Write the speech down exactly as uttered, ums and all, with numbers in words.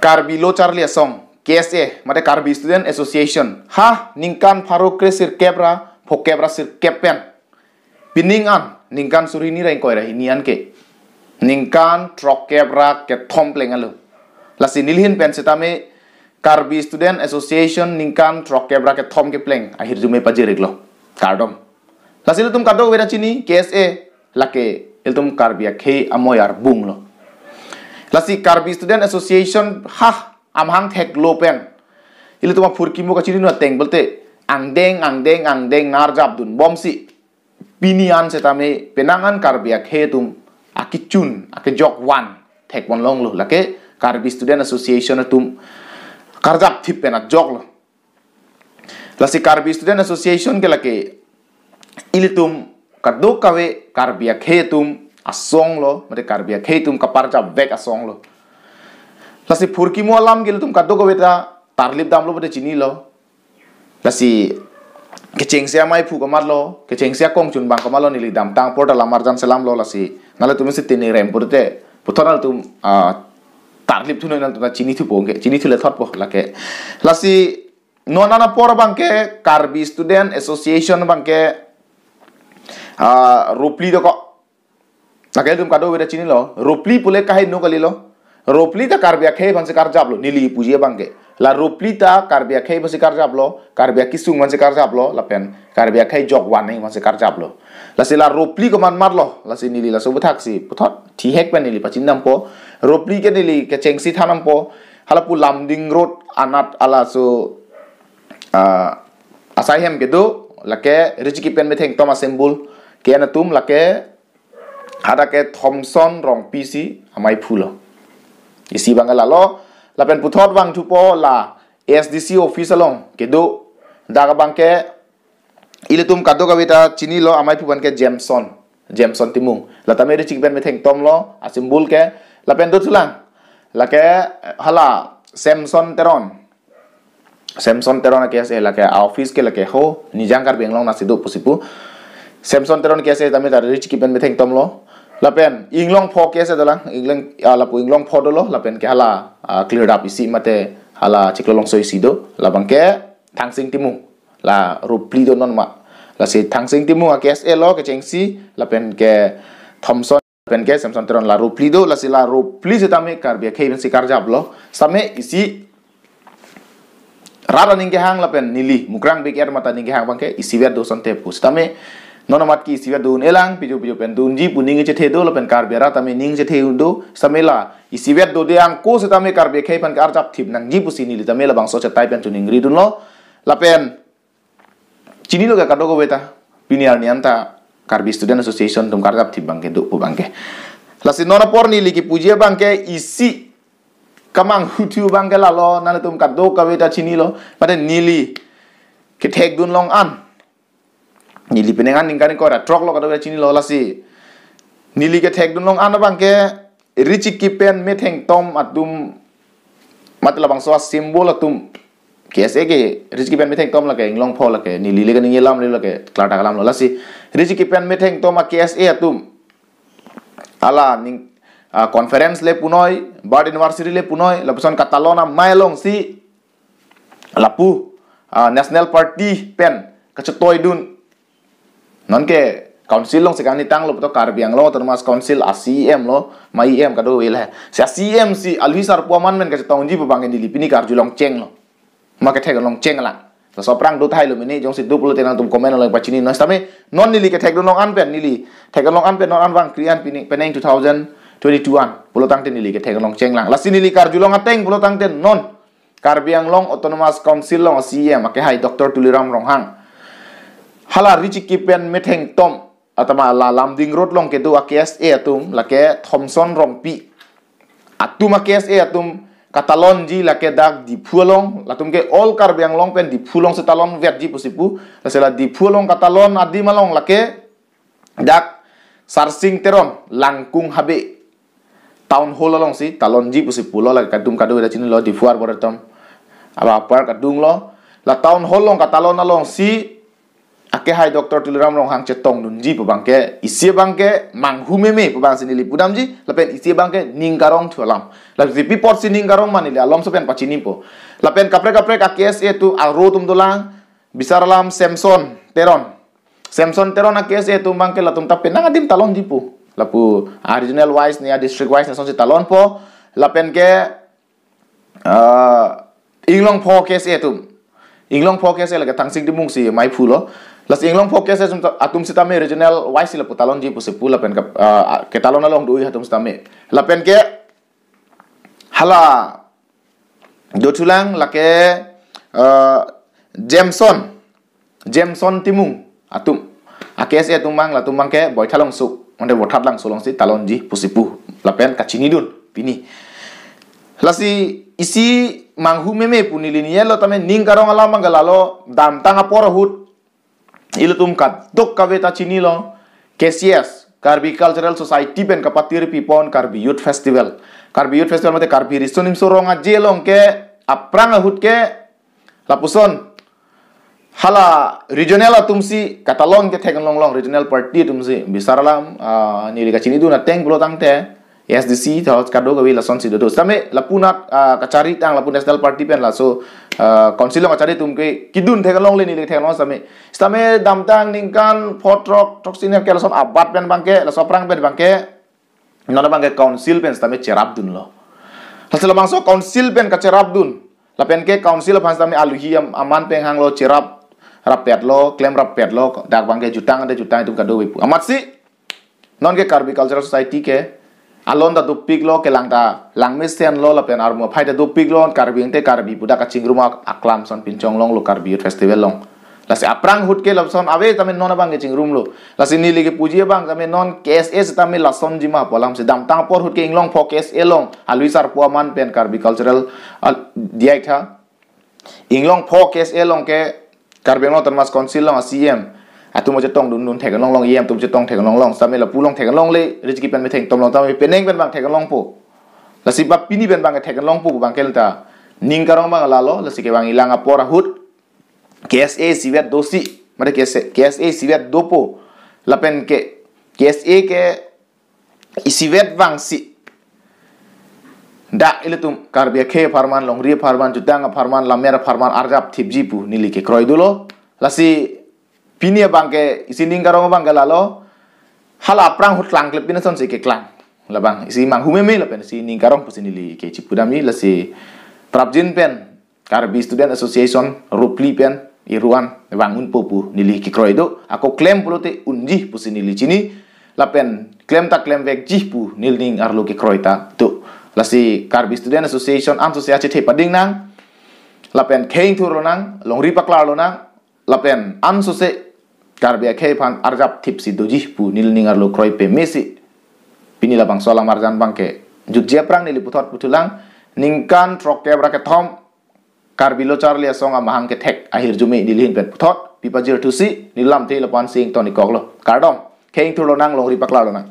Karbi Lo Charli Asong, K S A, mate Karbi Student Association, ha ningkan pharo kre sirkep ra phokep ra sirkep pen pining an ningkan suri hini ra ingkoi ra hini an ke ningkan throkkep ra kethom pleng alo. Lasi nelihin pen setame Karbi Student Association ningkan throkkep ra kethom kepleng ahirjume pajir-iklo. Kardom. Lasi ilitum kadokave ta chini K S A lake ilitum Karbi akhei amoi arbung lo. Lasi Karbi Student Association ha amahang theklo pen ilitum aphurkimo kachini nu ateng pulote angdeng angdeng angdeng narjapdun bomsi pini an setame penang an Karbi akhei atum akechun akejok van thekpon longlo, lake Karbi Student Association atum karjapthip pen ajoklo. Lasi Karbi Student Association ke lake ilitum kadokave Karbi akhei atum asong lo, mate Karbi akhei atum kaparjapvek asong lo. Lasi phurkimo alam ke ilitum kadokave ta tarlip damlo mate chinilo. Lasi kechengsi amaiphu komatlo, kechengsi akongchunbang komatlo neli damtang apor ta lam arjan selamlo. Lasi nanglitum si tini rem pulote puthot nanglitum, ah, tarlip thunoi, nanglitum ta chini thupo ke, chini thule thotpo lake. Lasi non an apor abangke Karbi Student Association abangke, ah, ropli dokok. Lake ilitum kadokave ta chinilo, ropli pule kaheno kalilo. Ropli ta Karbi akhei aphansi karjaplo, neli puji abangke. La ropli ta Karbi akhei aphansi karjaplo, Karbi akesung aphansi karjaplo, lapen Karbi akhei jok van nang aphansi karjaplo. Lasi la ropli komat matlo, lasi neli laso aputhak si puthot thihek pen neli pachin dampo. Ropli ke neli kechengsi than dampo. Halapu Lumding Road anat halaso, ah, asai hem kedo, lake Richie Kipen Methengtom a-symbol ke-en atum, lake hadak ke Thomson Rongpi si amaiphu lo. Isi abangke lalo, lapen puthot vangthupo la A S D C office along kedo, dak abangke ilitum kadokave ta chinilo, amaiphu abangke Jameson, Jameson Timung. La tame Richie Kipen Methengtom lo a-symbol ke, lapen dothulang lake hala Samson Teron. Samson Teron a-K S A lake a-office ke lake ho Nijang Karbi Anglong nasi do pusi pu. Samson Teron K S A tame ta Richie Kipen Methengtom lo. Lapen Inglongpho K S A dolang, Inglong, ah, lapu Inglongpho dolo, lapen ke hala, ah, Clear Up isi mate hala Chiklo Longso isi do, labangke Thangsing Timung. La ropli do non ma. Lasi Thangsing Timung a-K S A lo kechengsi, lapen ke Thomson pen ke Samson Teron, la ropli do, lasi la ropli setame Karbi akhei aphansi karjaplo. Setame isi rat aning kehang lapen neli Mukrang Big Air mate aning kehang abangke isivet do asonte pu. Setame non amat ke isivet do un-elang, piju piju pen dunji pu ning chethe do, lapen Karbi arat tame ning chethe do, setame la isivet dode angko setame Karbi akhei aphan karjapthip nangji pusi neli tame labangso chetai pen choningridunlo. Lapen chinilo ke kadokave ta, pini arni anta Karbi Student Association atum karjapthip abangke do pu abangke. Lasi non apor neli kipuji abangke isi kemanghu thu abangke lalo, nanglitum kadokave ta chinilo, mate neli kethekdun long an, neli penang an ningkan ingkoi ra throklo, kadokave ta chinilo, lasi neli kethekdun long an abangke Richie Kipen Methengtom atum, mate labangso a-symbol atum, K S A ke Richie Kipen Methengtom lake Inglongpho lake, neli le kaningje alam le lake klardak alam lo, lasi Richie Kipen Methengtom a-K S A atum hala ning, ah, conference le punoi, birth anniversary le punoi, lapuson katalon amei alongsi lapu, ah, National Party pen kachetoidun. Nonke council alongsi kangni tanglo puthot Karbi Anglong Autonomous Council a-C E M lo, ma E M kadokave le. Si a-C E M si alhi sarpo aman pen kachetongji pu abangke neli pini karjulong chenglo. Ma kethekdun long chenglang. Laso aphrang do thailo mene, jongsi do pulote nangtum comment along pachini noi. Setame non neli kethekdun long an pen, neli thekdun long an pen non an vangkri an pini penang two thousand twenty-two an pulotangte neli kethekdun long chenglang. Lasi neli karjulong ateng pulotangte non Karbi Anglong Autonomous Council along a-C E M akehai Doctor Tuliram Ronghang, hala Richie Kipen Methengtom atama la Lumding Road along kedo a-K S A atum, lake Thomson Rongpi atum a-K S A atum katalonji lake dak Diphu along, latum ke all Karbi Anglong pen Diphu alongsi talonvetji pusi pu. Lasi la Diphu along katalon adim along lake dak Sarsing Teron Langkung Habe Town Hall alongsi talonji pusi pulo, lake kadung kadung ida chinilo, Diphu Arboretum, aba park adung lo. La Town Hall along katalon alongsi akehai Doctor Tuliram Ronghang chetongdunji pu abangke, isi abangke manghu meme pu abang si neli pudamji, lapen isi abangke ning karong thu alam. Lapen isi pi apotsi ning karong ma neli alomso pen pachinipo. Lapen kaprek kaprek a-K S A atum aro atum dolang, bisar alam Samson Teron. Samson Teron a-K S A atum abangke latum ta penang adim talonji pu. Lapu a-regional wise ne a-district wise ne lasonsi talonpo. Lapen ke ah, Inglongpho K S A atum. Inglongpho K S A lake Thangsing Timung si mai phulo. Lasi Inglongpho K S A atum, atum sitame regional wise si lapu talonji pusi pu lapen ke, ah, ketalon along do-i atum sitame. Lapen ke hala dothulang lake, ah, Jameson. Jameson Timung atum. A-K S A atum abang latum abangke Boithalangso, mane Vothatlangso alongsi talonji pusi pu. Lapen kachinidun pini. Lasi isi manghu meme pu neli niyelo tame ning karong alam abangke lalo damtang apor ahut ilitum kadokave ta chinilo K C S, Karbi Cultural Society pen kapatir pipon Karbi Youth Festival. Karbi Youth Festival mate Karbi Riso Nimso Rong Aje along ke aphrang ahut ke lapuson hala regional atum si katalon ke theklong long, regional party atum si bisar alam, ah, neli kachinidun ateng pulo tangte A S D C tho kadokave lasonsi dodo. Sitame lapunat, ah, kachari tang lapu National Party pen laso, ah, council along kachari atum ke kidun theklongle neli theklong sitame. Sitame damtang ningkan pho throk throksi nerkep lason abat pen abangke, laso aphrang pen abangke non abangke council pen sitame cherapdunlo. Lasi labangso council pen kacherapdun. Lapen ke council aphan sitame aluhi am-, aman pen hanglo, cherap rappetlo, klem rappetlo, dak abangke jutang ante jutang atum kadokave pu. Amatsi non ke Karbi Cultural Society ke alon ta dopiklo, kelang ta langmesenlo, lapen armu aphai ta dopiklo, Karbi ante Karbi pu dak kachingrum a-, aklam ason pinchong longlo Karbi Youth Festival along. Lasi aphrang ahut ke lapuson ave tame non abangke chingrumlo. Lasi neli kepuji abang tame non K S A sitame lasonji ma pu alam si damtang apor ahut ke Inglongpho K S A along alui sarpo aman pen Karbi Cultural, ah, diyaktha. Inglongpho K S A along ke Karbi Anglong Autonomous Council along a-C E M atum chetongdundun theklong long, E M atum chetong theklong long, sitame lapu along theklongle, Rijiki pen metheng tomlong tame penang pen abang theklongpo. Lasi ba pini pen abangke theklongpo abangke ta ning karong abang lalo, lasi kevang ilang apor ahut K S A isivet dosi, mate K S A, K S A isivet dopo. Lapen ke K S A ke isivet vangsi dak ilitum Karbi akhei apharman, longri apharman, jutang apharman, lammet apharman arjap thipji pu neli kekroi dolo. Lasi pini abangke isi ning karong abangke lalo, hala aphrang ahut klangkle pini asonsi keklang. Labang isi manghu meme lapen isi ning karong pusi neli kechipudamji. Lasi prapjin pen Karbi Student Association Ropli pen iruan vang unpo pu neli kekroi do. Ako klem pulote unji pusi neli chini. Lapen klem ta klemvekji pu nelining arlo kekroi ta do. Lasi Karbi Student Association ansose achethe pading nang, lapen khei ingthur lonang, longri paklar lonang, lapen ansose Karbi akhei aphan arjap thipsi doji pu nelining arlo kroi pemesi pini labangso alam arjan abangke jutji aphrang neli puthot puthulang. Ningkan throkkep ra kethom Karbi Lo Charli Asong amahang kethek ahirjume neli ahin pen puthot pipajir thusi neli lamthe lapu-an si ingtonikoklo. Kardom. Khei ingthur lonang, longri paklar lonang.